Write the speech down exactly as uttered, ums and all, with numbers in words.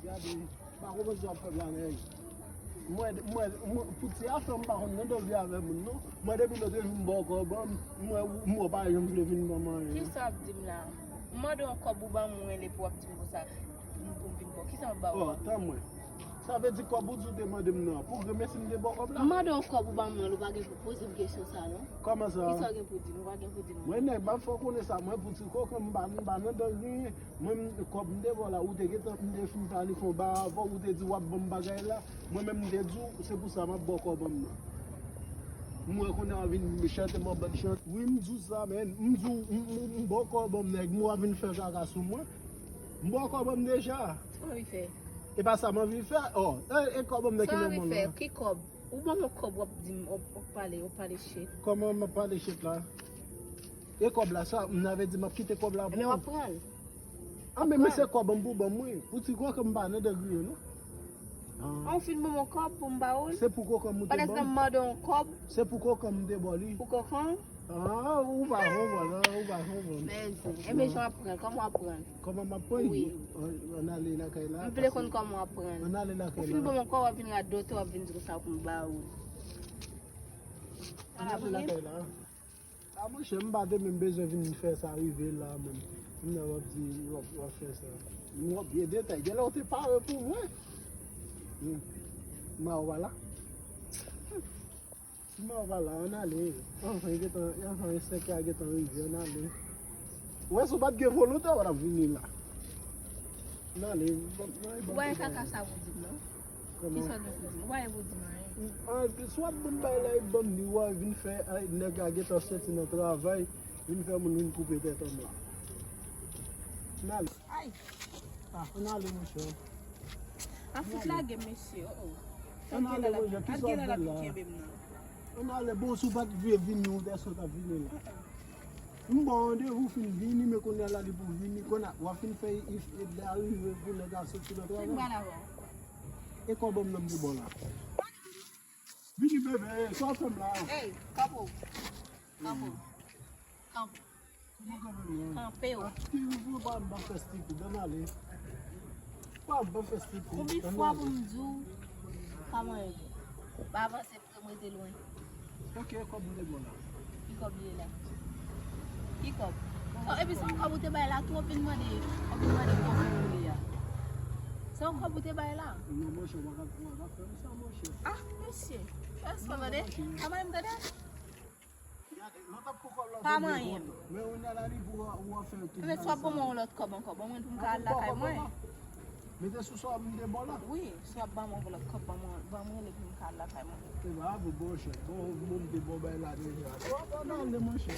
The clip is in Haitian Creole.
Gade, m pa konprann sa w ap fè m la, nèg. Mwen, mwen, mwen, pou ti afè, m pa konn nan dòmi avè moun, non. Mwen, depi lòt jou, m ba w kòb, m wè, m wè w pa janm vle vin ban mwen anyen. Kisa w ap di m la? M mande w yon kòb, ou ban mwen li pou w ap di m konsa, m pou m vin ba w. Kisa m ap ba w? Oh, tann mwen. Sa vle di kòb ou di w te mande m nan, pou grenmesi m te ba w kòb la? M mande w yon kòb, ou ban mwen l, ou pa gen pou poze m kesyon sa, non. Kòman sa? Kisa w gen pou di m? Ou pa gen pou di m. Mwen, nèg, m ap fè w konnen sa, mwen, pou ti koken, m pa, m pa nan dòmi. Mwen, m, kòb m te ba w la, ou te gentan, m te fin planifye yon bagay avè w, ou te di w ap ban m bagay la. Mwen menm, m te di w, se pou sa m ap ba w kòb an m nan. M wè kounye a w vin chante m anba chante. Wi, m di w sa, men, m di w, m, m, m ba w kòb an m, nèg, m wè w vin fè kaka sou mwen. M ba w kòb an m deja. Sa w anvi fè? E pa sa m anvi fè. Oh, e, e kòb an m nan ki nan men w la. Sa w anvi fè? Ki kòb? Ou ban m yon kòb, w ap di m, w ap, w ap pale, w ap pale shit. Kòman m ap pale shit la? E kòb la, sa, m avè di m ap kite kòb la pou ou. Ebyen, w ap pran l. Ah, men, men se kòb an m pou ban m, wi. Pou ti koken m pa nan dègriye, non. Ah. An, w fin ban m yon kòb pou m ba ou l? Se pou koken m ou te ban m. Pandan m mande w yon kòb. Se pou koken m te ba w li. Pou koken? Ah, ou pa konprann, ah, ou pa konprann. Men, ebyen, jan w ap pran l, kòman w ap pran l? Kòman m ap pran l? Wi. An, ann ale lakay la. M vle konn kòman w ap pran l. Ann ale lakay la. Ou fin ban m yon kòb, w ap vin radote, w ap vin di konsa pou m ba ou l. Ann ale lakay la. A monchè, m pa te menm bezwen vin fè sa rive la, menm. M nan w ap di, w ap, w ap fè sa. M wè byen detay. Genlè w te pare pou mwen. Hmm. Ma w pa la. Si ma w pa la, ann ale. Anvan, gentan, anvan, e senk a gentan rive, ann ale. Ou wè, si w pa t gen volonte, w pa t ap vini la. Ann ale, ban, ban, ban. Ou wè kaka sa pou di m, non? Kòman? Kisa w gen pou di m? Ou pa gen pou di m anyen. Ah, si w ap ban m bay la, e ban m li, w a vin fè, ay, nèg la gentan soti nan travay, vin fè moun vin koupe tèt an mwen. Ann ale. Ay! Ah, ann ale, monchè. A fout lage m, mesye, oh, oh. Ann ale, monchè, kisa w ap fè la? Ann ale, bon, si w pa t vle vini, ou pèsonn t ap vini la. M ba w randevou, fin vini, men kounye a la li pou vini. Kounye a, w ap fin fè if, if la rive pou nèg la soti nan travay. Fin ba l avè w. E kòb an m nan m te ba w la. Vini, bebe, sa w fè m la? Ey, kanpe w. Kanpe w. Kanpe w. Kanpe w. Kanpe w. Ap kite w pa m ban fè stupid, ann ale. Pa m ban fè stupid. Konbyen fwa pou m di w pa manyen? Pa avanse. Mwen te lwen. Ok, kòb m te ba w la. Ki kòb li ye la? Ki kòb? Oh, epi se yon kòb ou te bay la tou, w ap vin mande, w ap vin mande pou kòb ou li a. Se yon kòb ou te bay la? Non, monchè, w pa ka, w pa ka fè m sa, monchè. Ah, mesye. Èske w tande? Pa manyen m tande? Gade, lòt ap pou kòb la. Pa manyen m. Men ou nan la li pou w ap fè tout bagay sa. Men swa ban mwen yon lòt kòb ankò. Ban mwen pou m ka al lakay mwen. Mete sou sa m te ba w la. Wi, si w ap ban mwen yon lòt kòb, ban mwen, ban mwen li pou m ka al lakay mwen. E pa avè w, monchè. Bon, bon, m te ba w bay la deja. Bon, bon, nan ale, monchè.